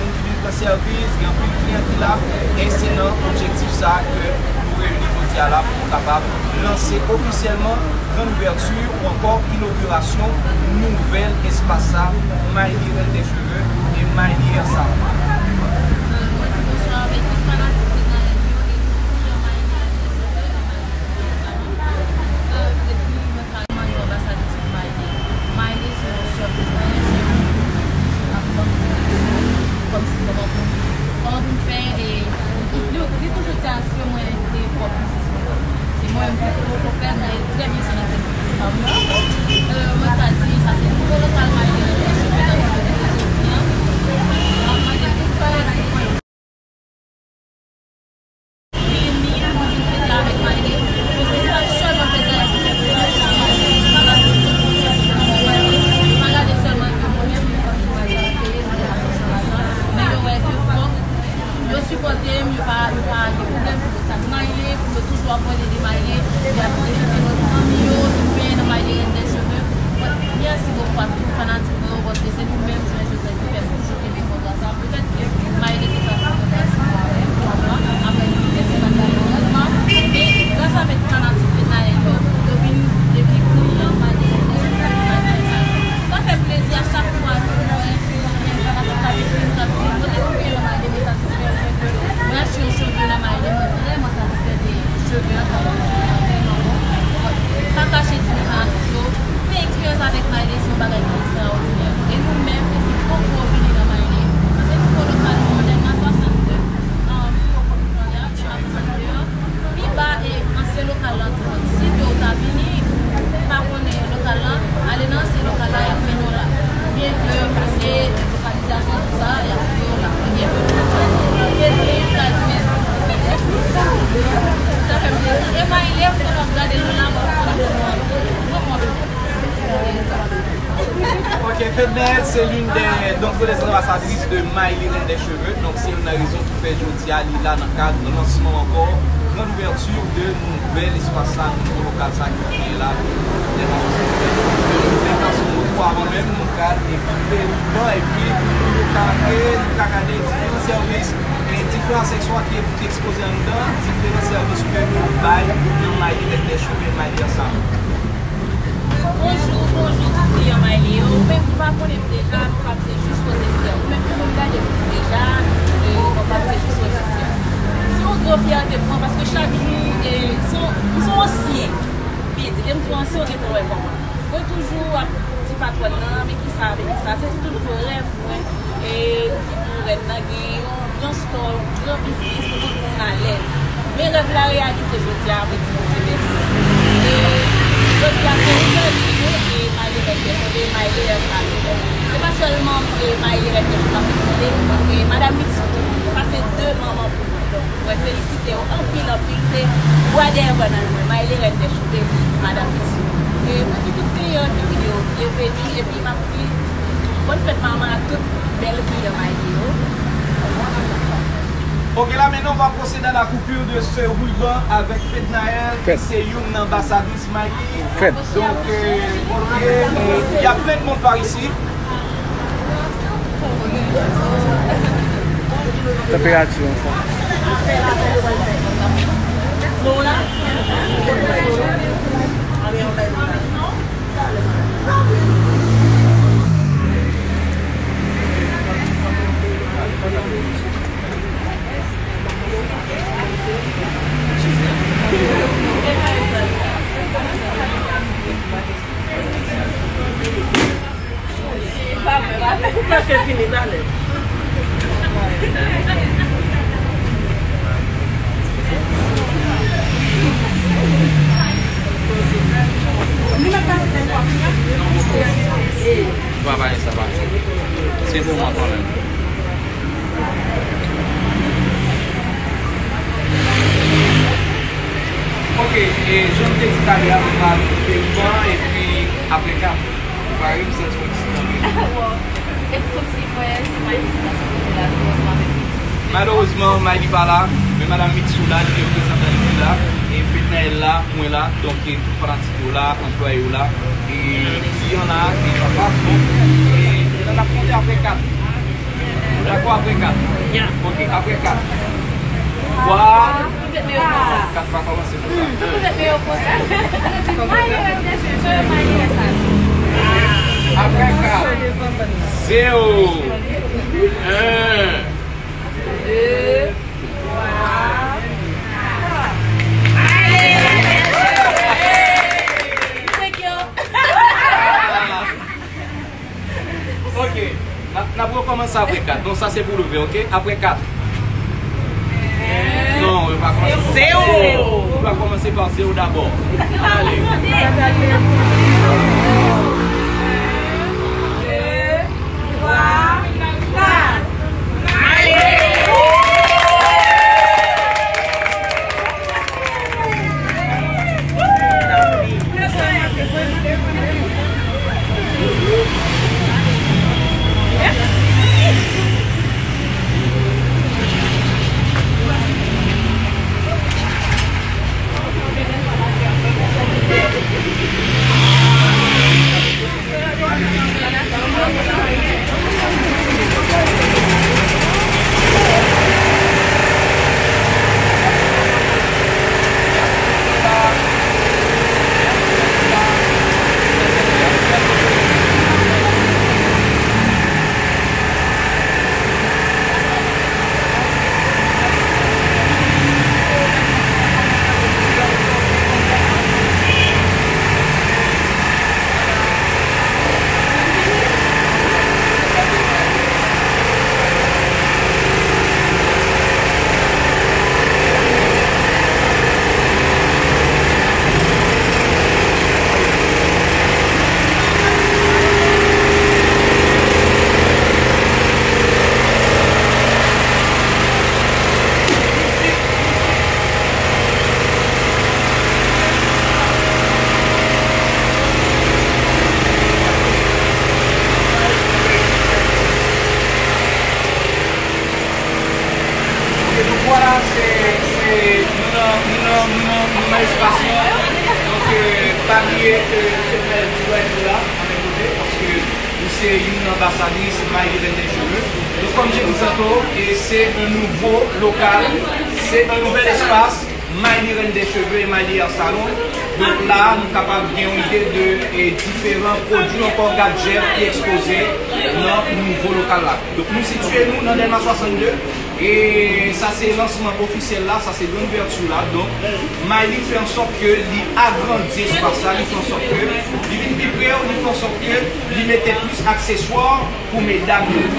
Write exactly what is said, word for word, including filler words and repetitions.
moun ki vin pran sèvis, gen anpil kliyan ki la, e se nan objektif sa a ke nou reyini jodi a la pou nou kapab lanse ofisyèlman grann ouvèti ou ankò inogirasyon nouvèl espas sa, Mayli Rèn dè Cheve e Mayli Hair Salon. Mwen di bonswa avèk tout fanatik Red Lion e tout kliyan Mayli Rèn dè Cheve e Mayli Hair Salon. Epi mwen ka Mwen yon anbasadris pou Mayli. Mayli se yon sè pou mwen, se yon moun ki ap ban m direksyon, kòmsi kòman pou m, kòman pou m fè, e li, li toujou te asire mwen de pwòp biznis mwen. Se mwen menm ki pou fè, m te trè byen se nan tèt pa m nan. Euh, mwen ka di, sa se nouvo lokal Mayli Rèn dè Cheve nan Mayli Rèn dè Cheve an. M ap mande tout fanatik mwen yo vini, pou vin fete avèk Mayli. Paske se pa sèlman fete avèk Mayli. Pa gade sèlman ke mwen menm, mwen pa gen kòb pou mwen peye, mwen pa gen lajan. Men yo wè ke fòk yo sipòte m, yo pa, yo pa gen pwoblèm pou yo tag Mayli, pou yo toujou ap pale de Mayli, y ap envite lòt zanmi yo vin benyen nan Mayli Rèn dè Cheve. Mèsi bokou a tout fanatik mwen yo, paske se nou menm, Joseph, ki fè m toujou kenbe kontra sa. Petèt ke Mayli te ka fè kontra sa avè m, apre li kite se pa malerezman, men gras avèk fanatik Fenaelle yo, yo vin, yo vin kliyan Mayli. Sa fè m plezi a chak fwa ke m wè fanatik k ap ekri m, k ap di m, "Kote nou gen nan Mayli?" Men sa te fè m wè ke mwen achte yon cheve nan Mayli, mwen vrèman satisfè de cheve an, sa fè m santi m vrèman bon. Pa kache di nou fanatik yo, men eksperyans avèk Mayli se yon bagay ki ekstraòdinè. E nou menm, ke se poko vini nan Mayli, se nouvo lokal nou an, Lèma swasannde, an, Poko Victoria, Lèma swasannde an. Pi ba e ansyen lokal la tou. Si ke w ta vini, ou pa konnen lokal la, ale nan ansyen lokal la, y ap mennen w la. Byen ke se lokalizasyon, tout sa, y ap di w Fednaelle, c'est l'une des nombreuses ambassadrices de Maïli Reine des Cheveux. Donk, se youn nan rezon ki fè jodi a li la nan kad lansman ankò, grande ouverture de nouvèl espas sa, nouvo lokal sa ki genyen la. Lè n ap fè yon ti pase yon mo tou avan menm, nou pral ekipe riban, epi pou yo ka, e, nou ka gade diferan sèvis, e, diferan akseswa ki, ki ekspoze anndan, diferan sèvis ke nou bay nan Maïli Reine des Cheveux, Maïli Salon. Bonjou, bonjou tout kliyan Maïli yo. Ou menm ki pa konnen m deja, m p ap se jis koze frè. Ou menm ki konn gade m deja, e, m p ap se jis koze frè. Se yon gwo fyète pou mwen paske chak jou, e, se yon, m se yon ansyen. Byen di, lè m di w ansyen, w gentan wè kòman. Mwen toujou ap di patwòn nan, men kisa, men kisa. Se tout vrè. Mwen, e, di pou rèn nan gen yon gran store, yon gran biznis pou tout moun alèz. Men rèv la reyalize jodi a, mwen di Bondye mèsi. E jodi a se ouvèti, e Maïli Reine des Cheveux, Maïli Hair Salon. Se pa sèlman, e, Maïli Reine des Cheveux k ap egziste, e Madam Mitsou pase de manman pou mwen. Donk, mwen felisite w anpil, anpil. Se bwa dèyè bannann mwen, Maïli Reine des Cheveux, Madam Mitsou. E mwen di tout kliyan ki vini yo, byenveni, epi m ap di bòn fèt manman ak tout bèl kliyan Maïli yo. Ok, là maintenant on va procéder à la coupure de ce ruban avec Fednaelle, qui c'est youn nan ambassadrice Maïli. Donk, euh, ok, euh, il y a plein de monde par ici. Tanperati an sa. Travay sa pa. Se pou mwen kanmenm. Ok, e jan m te di talè a, nou pral koupe riban epi apre kat. Ou pare, m santi yon ti tanbe. Bon, e kòmsi mwen, se Maïli ki ta sipoze la, malèrezman, avèk Mitsou. Malerezman, Maïli pa la, men Madam Mitsou la, li reprezantan li la, e Fednaelle la, mwen la, donk, e tout fanatik yo la, anplwaye yo la, e kliyan la, e papa, bon, e, e n ap konte apre kat. Ou dakò apre kat? Ok, apre kat. Twa. Kat pa kòmanse konsa. Apre kat. Zewo. En. De. Twa. Thank you. Ok. N ap, n ap rekòmanse apre kat. Non, sa se pou leve, ok? Apre kat. Non, yo pa kòmanse. Zewo. Yo pa kòmanse pa zewo dabò. Ale. Se, se, nou nan, nou nan, nou nan, nou nan espas lan. Donk, euh, pa bliye ke Michel Bèl di wè nou la, an menm kote, paske nou se youn nan anbasadris Miley Reine des Cheveux. Donk, comme j'ai dit tantôt, et c'est un nouveau local, c'est un nouvel espace, Miley Reine des Cheveux et Miley Hair Salon. Donk la, nou kapab gen yon ide de, e, diferan pwodui ankò gadjèt ki ekspoze nan nouvo lokal la. Donk, nou sitiye nou nan Dèlma swasannde. E sa se lansman ofisyèl la, sa se gran ouvèti la. Donk, Miley fè an sòt ke li agrandi espas la, li fè an sòt ke li vin pi pre, li fè an sòt ke li mete plis akseswa pou medam yo.